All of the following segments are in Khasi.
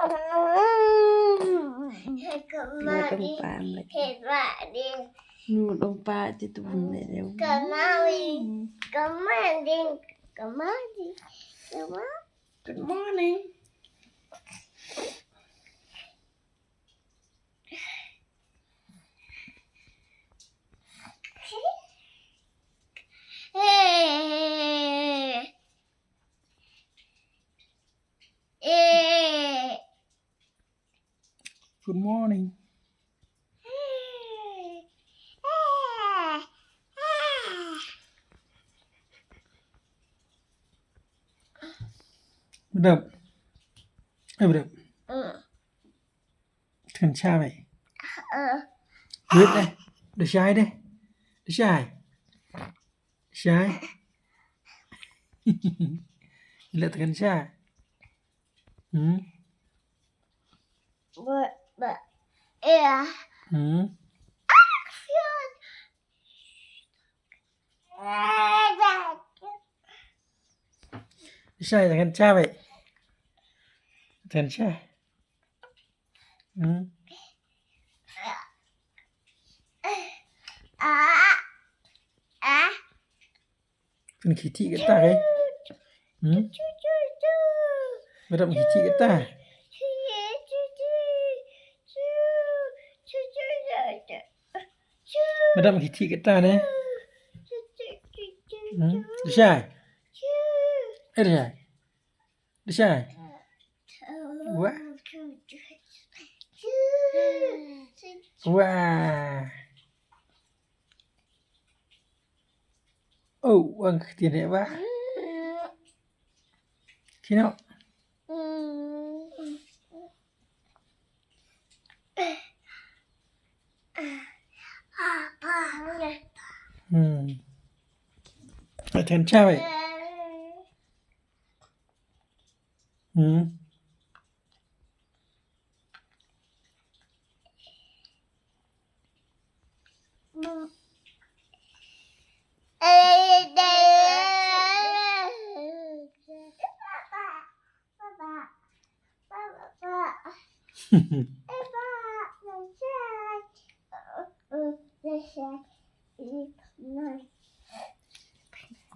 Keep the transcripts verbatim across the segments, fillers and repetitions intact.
Nut ong pa, nut ong pa, ti tu ne deu. Good morning. Good morning. Good morning. Good morning. Hey. Eh. Good morning. Bedap. Eh, bedap. Tyngen sha wei. Wait deh. Da shai deh. Da shai. Shai. Ila tyngen sha. Hmm. Ba, ba, eh. Hmm. Shai, tyngen sha wei. Tyngen sha. Hmm. Phin khih thih kata ke? Hmm? Ba dap khih thih kata. Ba dap khih thih kata ne. Hmm? Da shai. Eh, da shai. Da shai. Wah. Wah. Oh, wan ka ktien eh, wah. Kino. Hmm. Tyngen sha wei. Hmm.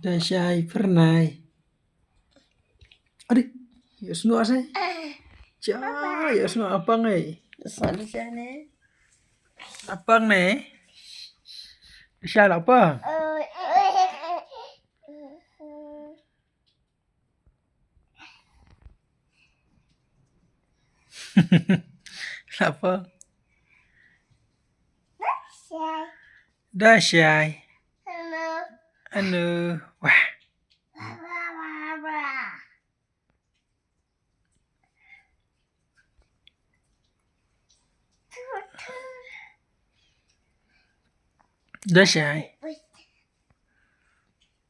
Da shai phyrnai. Adi, ïohsngew shai. Cha, ïohsngew apang eh. Sa da shai ne. Apang ne. Shai la apang. Lap o. Da shai. Anu. Wah. Da shai.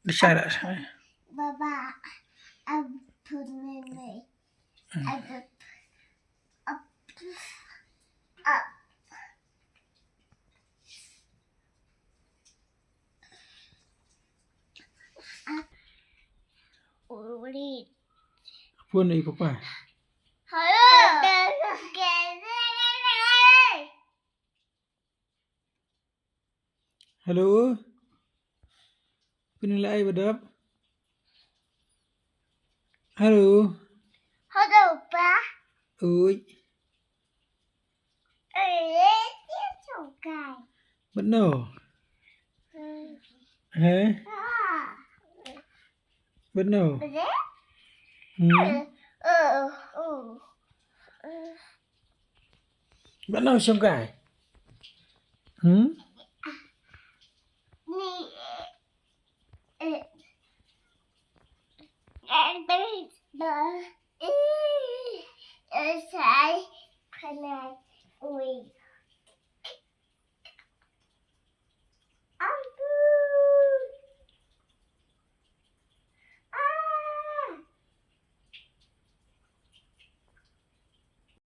Da shai, da shai. Baba, I'm putting in my, I got up, up. Uli. Phone ai papa. Hello. Hello. Pini la ai badap. Hello. Hello, pa. Oi. Bad no. He? Bad no. Hmm? Bad no shongkai. Hmm?